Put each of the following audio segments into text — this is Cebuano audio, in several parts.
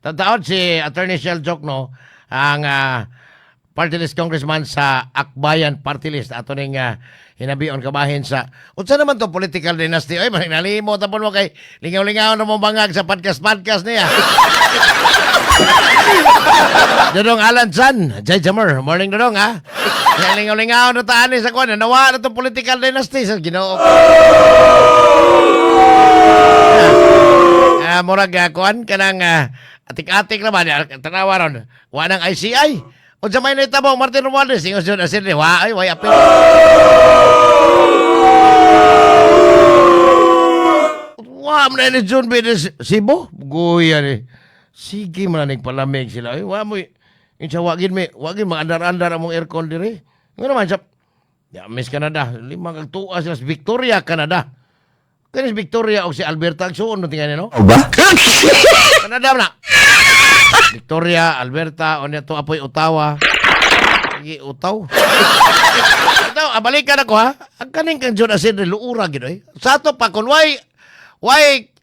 Tataon si Attorney Chel Diokno, ang party list congressman sa Akbayan Party List, ato ning hinabion kabahin sa unsa naman to political dynasty. Oy, man, nalimot pud mo kay lingaw-lingaw na mo bangag sa podcast podcast niya. Dodong Alan Chan, Jay Jammer, morning, Dodong, ha. Lingaw-lingaw na taan sa kuan, nawa na to political dynasty sa Ginoo. Murag kuan kanang atik-atik naman tanawa ron. Wa nang ICI. Unsa may nahitabo Martin Romualdez ingon jud asin wa ay way apil. Wa man ni John B. Cebu. Guya ni. Sige man ning palamig sila. Ay, wa mo insa wa gid mi, wa gid maandar-andar among aircon diri. Nga naman sa ya, Miss Canada, lima kag tuwa sila sa Victoria, Canada. Kani si Victoria o si Alberta ang suon no tingani, no? Ba? Canada na. Victoria, Alberta, o to apoy Ottawa. Sige, Utaw. Ito, balikan ako ha. Ang kaning kang John Asidre, luura gid oy. Sa ato pa, kung way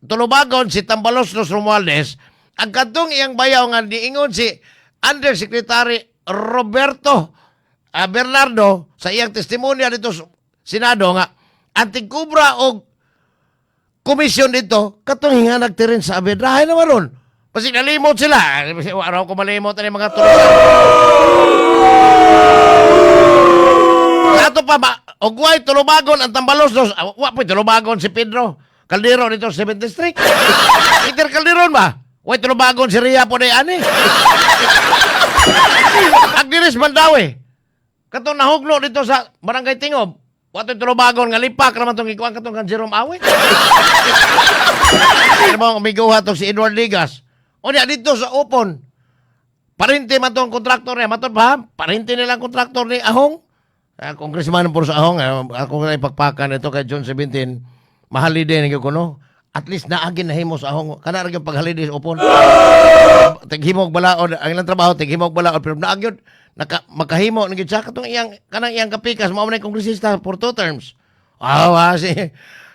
tulubagon si Tambaloslos Romualdez, ang kadtong iyang bayaw nga niingon si Undersecretary Roberto Bernardo sa iyang testimonya dito sa Senado nga anti-kubra og komisyon dito, katong hinganag tirin sa abedrahe naman ron. Basig nalimot sila. Araw ko malimot ang mga tulisan. Sa ato pa ba, og way tulubagon ang Tambaloslos, wa po'y tulubagon si Pedro Caldero dito sa 7th District. Peter Calderon ba? Way tulubagon si Ria po na ani. Agdiris Mandawi. Katong nahugno dito sa Barangay Tingob. Wa to'y tulubagon nga lipak raman tong ikuan katong kan Jerome Awit. Ano bang umiguha tong si Edward Ligas? O niya dito sa Opon. Parente man tong kontraktor niya. Matod ba? Parente nilang kontraktor ni Ahong. Congressman po sa Ahong. Ako nga ipagpakan ito kay June 17. Mahali din ko no. At least naagin na himo sa Ahong. Kana ra gyud paghalidi sa Opon. Tighimog balaod ang ilang trabaho, tighimog balaod, pero naagyod naka makahimo ni gyud siya katong iyang kanang iyang kapikas mao man kongresista for two terms.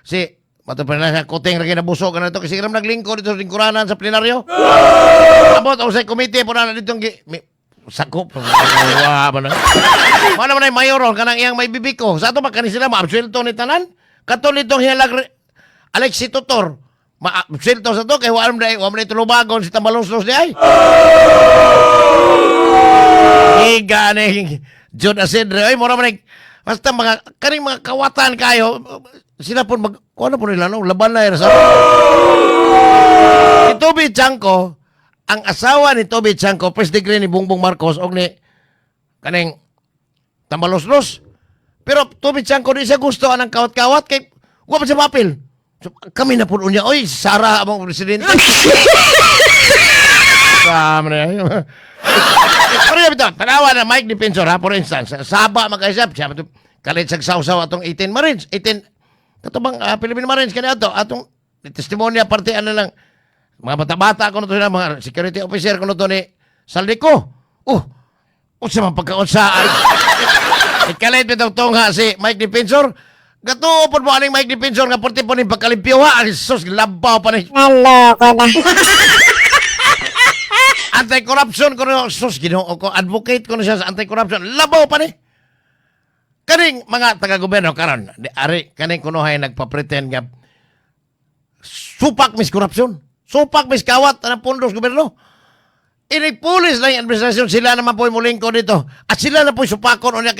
Si Mato pa na siya, kuting ra kinabusog na ito kasi ram naglingkod dito sa lingkuranan sa plenaryo. Abot o sa komite po na dito sakop. Wa man na. Wala man ay mayor ron, kanang iyang may bibiko. Sa ato ba kani sila maabsuelto ni tanan? Kato nitong hilalag Alexi Tutor. Maabsuelto sa to kay wa man tulubagon si Tambaloslos di ay. Higa ni John Asidre. Ay, mura man ay- basta mga kaning mga kawatan kayo sila po mag kuno po nila no laban na sa si Toby Tiangco. Ang asawa ni Toby Tiangco, first degree ni Bongbong Marcos og ni kaning Tambaloslos, pero Toby Tiangco di siya gusto anang kawat-kawat kay wa pa siya mapil. So, kami na po niya, oy, Sara among presidente. Sama na yun. Pero yabi ito, tanawa na Mike Defensor ha, for instance, saba magkaisap, siya ito, kalit sa sausaw atong 18 Marines, 18, kato bang Philippine Marines kani ato, atong testimonya parte ano lang, mga bata-bata ko na to sila, mga security officer ko na to ni Zaldy Co. Oh, unsa man pagkaunsa. Ikalit bitong tungha si Mike Defensor. Gatuo po mo aning Mike Defensor nga porti po ni pagkalimpyo ha. Ay, sus, labaw pa ni. Naloko na. Anti-corruption ko na, sus, Ginoo ko, advocate ko na siya sa anti-corruption. Labaw pa ni. Kaning mga taga-gobyerno karon, di ari kaning kunohay nagpa-pretend nga supak mis corruption. Supak mis kawat ang pondos gobyerno. Inig pulis lang yung administrasyon, sila naman po mulingkod dito. At sila na po supakon. O niya,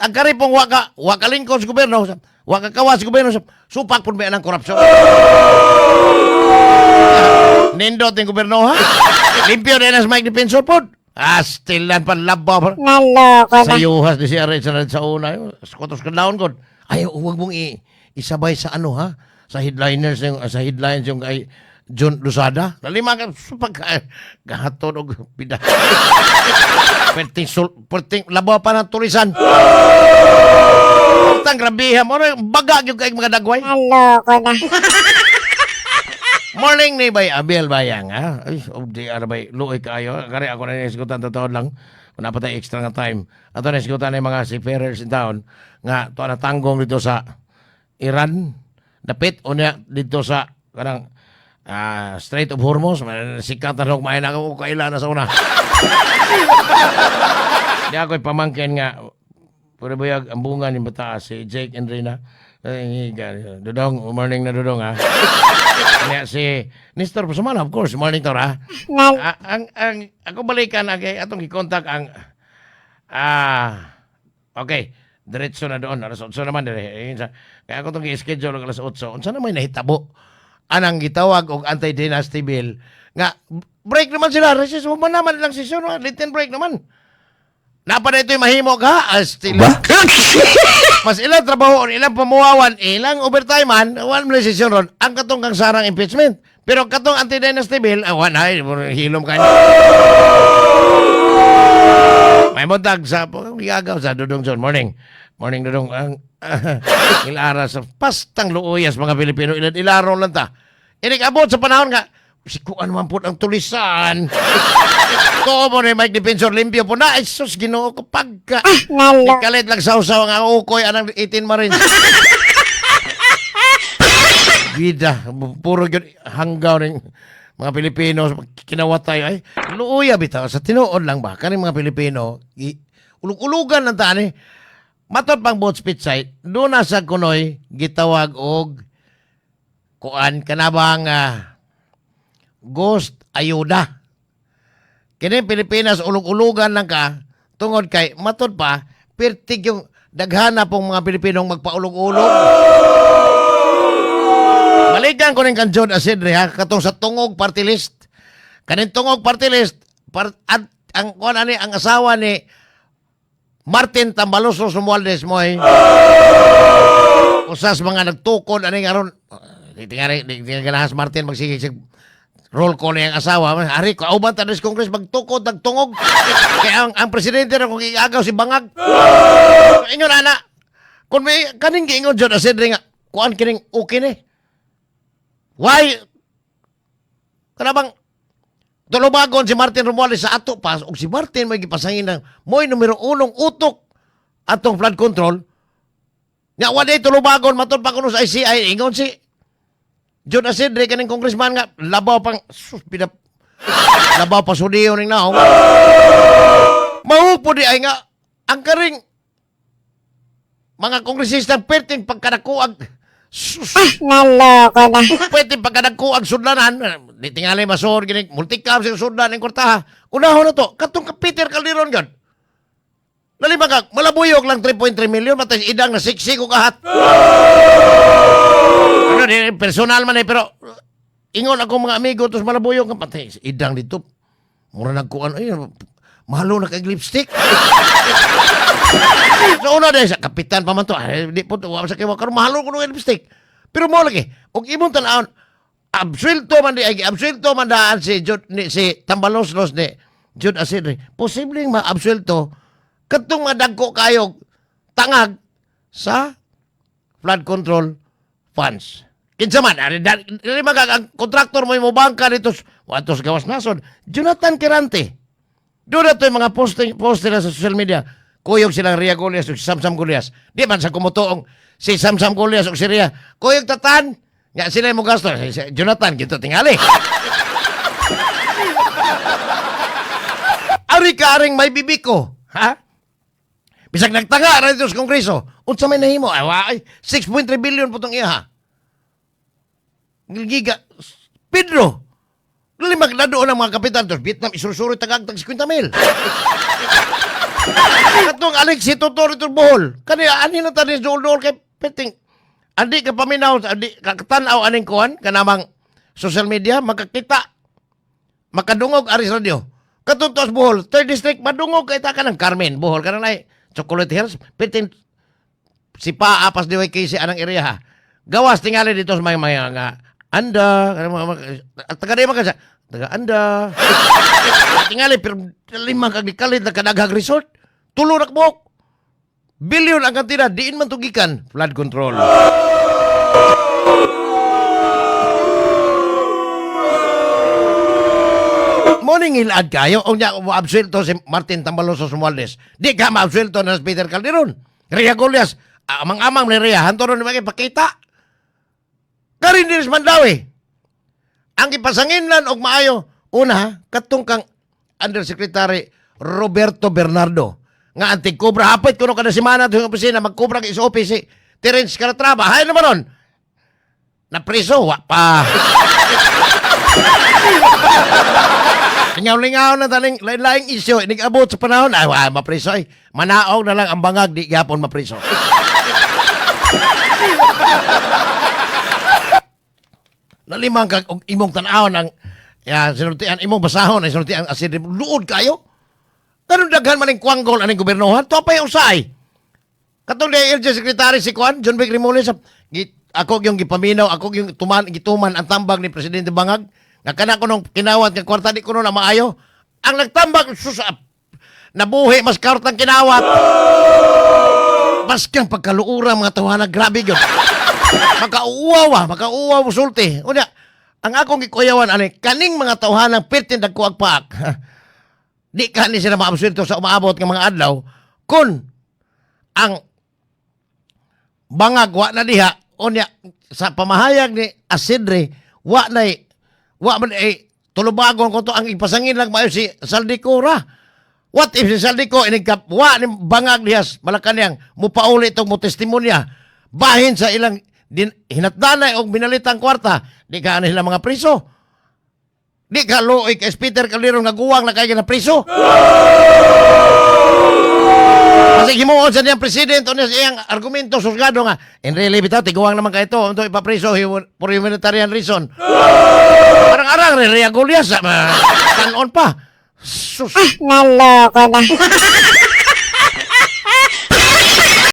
ang karipong waka lingkod sa gobyerno, waka kawat sa gobyerno, supak po ba ng korupsyon? Nindot yung gobyerno, ha? Limpyo din as Mike Defensor po. Still lan pa labaw. Naloko Sa na. yuhas ni si Aray sa una. Sa kadlawon ko. Ay, huwag mong isabay sa ano, ha? Sa headliners, yung, sa headlines yung kay John Lozada. Lalima ka, pag gahaton og pida. Perting, sul, perting, labaw pa ng tulisan. Tang grabihan mo, ano, baga yung kay mga dagway. Naloko na. Morning ni Bay Abel Bayang, ha? Ay, oh, di, ano bay, luoy kaayo. Kari ako na nisgutan, totoo lang. Wala pa tayo extra nga time. Ato na isgutan ng mga seafarers in town nga to na tanggong dito sa Iran. Dapit o niya dito sa kanang Strait of Hormuz, sikat na may na ako kaila na sa una. Di ako'y pamangkin nga, puro buyag ang bunga ni Bataa, si Jake and Rina. Ay, Dudong, morning na Dudong ha. Kanya si Nestor Pasumala, of course, morning to ha. Nal Ah, ang ako balikan ang kay atong gi-contact ang okay, diretso na doon alas 8 naman dire. Ayun kaya ako tong gi-schedule og alas 8. Unsa na may nahitabo anang gitawag og anti-dynasty bill nga break naman sila, recess mo man naman lang session, little break naman. Napa na ito'y mahimo ka? Still, Ba? mas ilang trabaho, ilang pamuwawan, ilang overtime man, one mo session ron, ang katong kang sarang impeachment. Pero katong anti-dynasty bill, wala, ay, hilom ka. May buntag sa, gigagaw sa Dudong John. Morning. Morning, Dudong. Ang, ilara sa pastang luuyas, mga Pilipino, ilan ilaro lang ta. Inig-abot sa panahon nga, si kuan man po ang tulisan. Tuo mo ni Mike Defensor limpyo po na. Ay, sus, Ginoo ko pagka. Nalo Ikalit lang sausaw ang ukoy anang 18 Marines. Bida, puro gyud hanggaw ning mga Pilipino kinawatay ay luuya bitaw sa tinuod lang ba kaning mga Pilipino ulug-ulugan lang ta ani matod pang both speech site doon na sa kunoy gitawag og kuan kanabang ghost ayuda. Kini Pilipinas ulug-ulugan lang ka tungod kay matod pa pertig yung daghana pong mga Pilipinong magpaulog-ulog. Balikan ko ning kan John Asidre ha katong sa Tungog Party List. Kaning Tungog Party List ang kuan ani ang asawa ni Martin Tambaloso Romualdez moy usas mga nagtukod ani aron di tingali di tingali ganahas Martin magsige sig roll call niyang asawa. Ari ko kauban ta sa Congress magtukod nagtungog kaya ang presidente ra kung iagaw si Bangag. So, ingon ana kung may kaning giingon John Asidre nga kuan kining okay ni why kanabang tulubagon si Martin Romualdez sa ato pa ug si Martin may gipasangin ng mo'y numero unong utok atong flood control nga wa day tulubagon matod pa kuno sa ICI. Ingon si John Asidre kaning congressman nga labaw pang sus pinap labaw pa sudiyo ning naong mao po di ay nga ang karing mga kongresista perting pagkanakuag sus Naloko na. pwede pagkadagko ang sudlanan, di tingali masuhod gini, multicam sa sudlan ng kwartaha. Unahon na to, katong ka Peter Calderon gan. Lali ba ka, malabuyok lang 3.3 million, matay idang na siksik ko kahat. Ano, di, personal man eh, pero ingon ako mga amigo, tos malabuyok ang patay. Idang dito, mura nagkuan, ay, mahalo na kay lipstick. So una dahil sa kapitan pa man to, ay, di po, wa sa kayo, karon mahalo ko ng lipstick. Pero mo lagi, og imong tan-awon, absuelto man di ay absuelto man daan si Jude, ni, si Tambaloslos ni Jude Asidre. Posibleng maabsuelto kadtong madagko kayo tangag sa flood control funds. Kinsa man, ari dili man ang kontraktor mo mo bangka dito watos gawas nasod. Jonathan Quirante. Doon na to yung mga posting, post nila sa social media. Kuyog silang Ria Golias o si Samsam Golias. Di man sa kumutuong si Samsam Golias o si Ria. Kuyog tatan. Nga sila yung gasto. Si Jonathan, ginto tingali. Ari ka aring may bibiko. Ha? Bisag nagtanga ra dito sa Kongreso. Unsa may nahimo? Ay, ay, 6.3 billion po tong iya. Giga. Pedro. Dili magladoon ang mga kapitan. Tapos Vietnam, isurusuri tagag tag 50 mil. Katong Alexi Totoro ito Bohol. Kani ani na tani dool-dool kay peting. Andi ka paminaw, andi ka tan-aw aning kuan kanamang social media makakita. Makadungog aris radio. Katong tuas Bohol, third district madungog kay ta ka ng Carmen Bohol kanang ay Chocolate Hills, peting si Paa pas diway kay anang area ha. Gawas tingali dito sa mga nga anda, taga di man ka sa taga anda. Tingali pero lima kag gikalit na kadaghag resort. Tulo ra ka buok. Bilyon ang kantidad, diin man tugikan flood control. Morning ilad kayo. O niya, absuelto si Martin Tambaloso Romualdez. Di ka maabsuelto na si Peter Calderon. Ria Golias, amang-amang ni Ria, hanto ron ni pakita. Karin din sa Mandawi. Ang gipasanginlan og maayo, una, katong kang Undersecretary Roberto Bernardo nga anti-cobra, hapit kuno kada semana tuwing opisina magkobra kay sa office si Terence Calatrava. Hay naman nun. Napriso, wa pa. Lingaw-lingaw na taning lain-laing isyo, inigabot sa panahon, ay, wa, mapriso ay. Manaog na lang ang bangag, di gyapon mapriso. Nalimang kag og imong tan-awon ang ya sinultian imong basahon ay sinultian asid luod kayo. Ganun daghan man ning kwanggol aning gobernohan, to pay usay. Katong DILG Secretary si Juan, John Vic Remulla, ako yung gipaminaw, ako yung tuman, gituman ang tambag ni Presidente Bangag. Nga kana ko nung kinawat nga kwarta di ko na maayo. Ang nagtambag, sus, nabuhi, mas karot ang kinawat. Maski ang pagkaluura mga tawana, grabe yun. Makauwaw ah, makauwaw sulti. Unya, ang akong gikuyawan, ani, kaning mga tawhanang pirtin dagko paak. Di ka ni sila maabsuelto sa umaabot ng mga adlaw kung ang bangag wa na diha. Unya sa pamahayag ni Asidre, wa na wa man eh tulubagon ko to. Ang ipasangin lang maayo si Zaldy Co ra. What if si Zaldy Co inig wa ni bangag diha sa Malacanang, mupauli tong mo testimonya bahin sa ilang din, hinatdanay og binalitang kwarta, di ka ani sila mga priso? Di ka luoy kay Peter Calderon nga guwang na kay na priso. Kasi himuon sa niyang president o niya sa iyang argumento susgado nga, in really, bitaw, tiguang naman kayo ito, ito ipapriso for humanitarian reason. Parang arang, rin, Rea Golias, tanon pa. Sus. Naloko na.